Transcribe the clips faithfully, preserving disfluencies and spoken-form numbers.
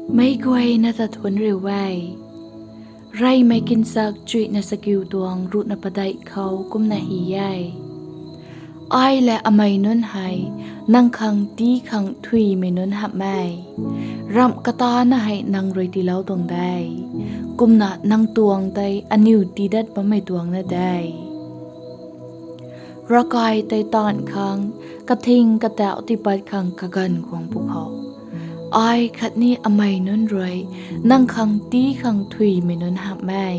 Meic guayna ta thuanc riu e. Reymei kinchak chuihna sakiu tuang ruhna padeih khou kumna hy e: Ai lev amei nunc hei nang khang tii khang thuimei nunc hamh e. Ramh katana hei nang rui tiilou tuang de, kumna nang tuang tei aniu tiidat bammei tuang na de. Ravkai tei taanv khang, kathing katauh tiipat khang kaganv guang pwkhou, ai khatni amei nunc rui nang khang tii khang thuimei nunc hamh e.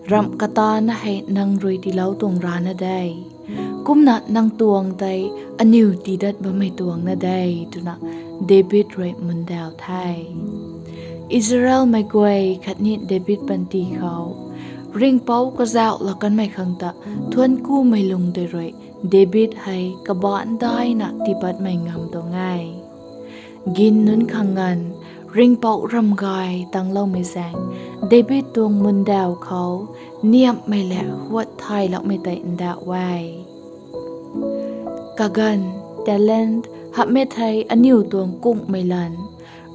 Ramh katana hei nang rui tiilou tuang rana de, kumna nang tuang tei aniu tiidat bammei tuang na de, twna David rui mundaw the. Isaraelmei guay khatni David panty khou Ringhpouc kazauhlou kanmei khang ta thuanckumei lung tei rui David hei kabaanc daina tiipatmei ngam tuang e. Gin nunc khang nganv, Ringhpouc ramgay tangloumei zaeng, David tuang mundaw khou niamhmei lev huat thayloumei tei ndauh e. Kaganv, talent, hamhmei thei aniu tuang kungmei lanv,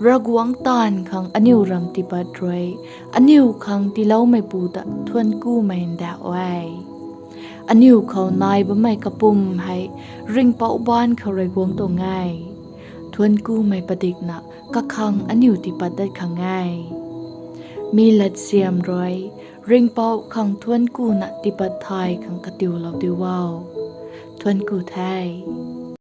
Ravguangc taanv khang aniu ram tiipat rui aniu khang tiiloumeipu ta thuanckumei ndauh e. Aniu khou nai bammei kapwm hei Ringhpouc baanc khou rui guang tuang e. Thuanckumei padikna kakhang aniu tiipat dat khang e. Mi latsiam rui Ringhpouc khang thuanckuna tiipat thay khang katiulou diu o. Thuancku the.